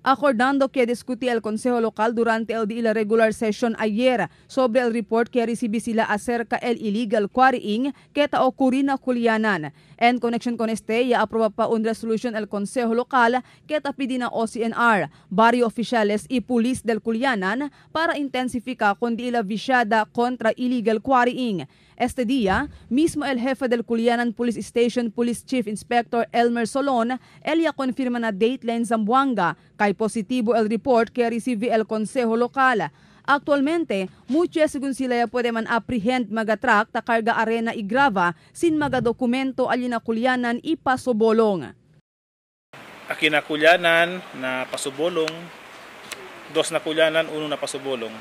Acordando que discutía el Consejo Local durante el día regular session ayer sobre el report que recibí sila acerca el illegal quarrying que ta ocurri na Culianan. En conexión con este, ya aproba pa un resolution el Consejo Local que ta pidi na OCNR, barrio oficiales y police del Culianan para intensificar con di ila viciada contra illegal quarrying. Este día, mismo el jefe del Culianan Police Station Police Chief Inspector Elmer Solon, él ya confirma na Dateline Zamboanga kay positivo el report que recibe el Consejo Local. Actualmente, mucho según sila ya puede man apprehend mga truck ta karga arena y grava sin mga dokumento ali na Culianan y Pasobolong. Aki na Culianan na Pasobolong, 2 na Culianan, 1 na Pasobolong.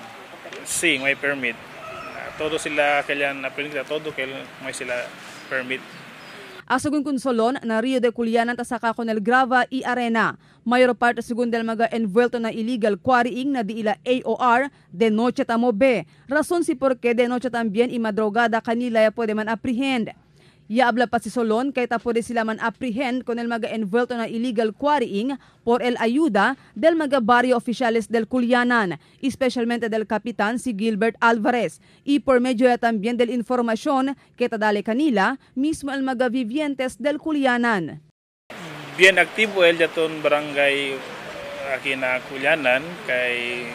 Sí, may permit. Todo sila kailan apprehend, todo kailan may sila permit. Según Consolón, na Rio de Culianan tasaka con el grava y arena. Mayor parte según del mga envuelto na illegal quarrying na di ila AOR de noche tamo B. Razón si porque de noche también y madrugada kanila ya puede man apprehend. Ya habla pa si Solon kay ta puede sila man apprehend con el mga envuelto na illegal quarrying por el ayuda del mga barrio oficiales del Culianan, especialmente del capitán si Gilbert Alvarez, y por medio ya también del información que tadale kanila mismo el mga vivientes del Culianan. Bien aktibo el jaton barangay aki na Culianan kay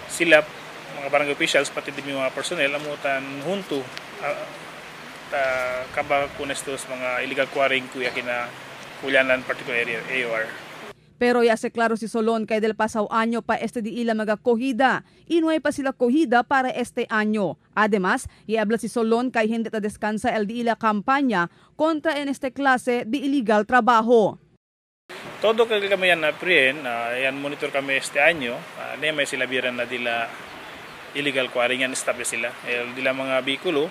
sila mga barangay officials pati din mga personnel amutan junto kaba kun estos mga illegal quarrying kuya kina Culianan particular area AOR. Pero ya se claro si Solon kay del pasado año pa este di ila mga kohida. Inuay pa sila kohida para este año. Además, iabla si Solon kay hindi ta descansa el di ila kampanya kontra en este klase di illegal trabajo. Todo kay kami yan na-apprehend, yan monitor kami este año, may sila biran na dila illegal quarrying yan stop sila. El dila mga bikulo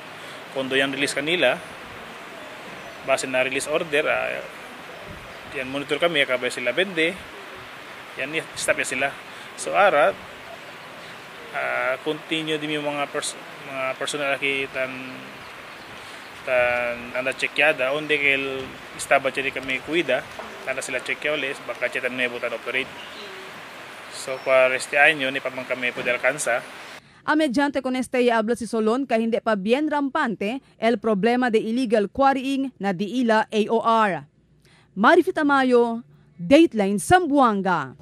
kondo yan release kanila base na release order, yan monitor kami kabay sila bende yan stop yan sila. So ara continue din yung mga mga personal tan tan anda chequeada onde kel estaba chedi kami cuida tanda sila chequea ulit baka chetan nuevo tan operate. So para este año ni pa man kami pwede alcanza. A mediante con este ya habla si Solon kay hindi pa bien rampante el problema de illegal quarrying na di ila AOR. Marifita Mayo, Dateline Zamboanga.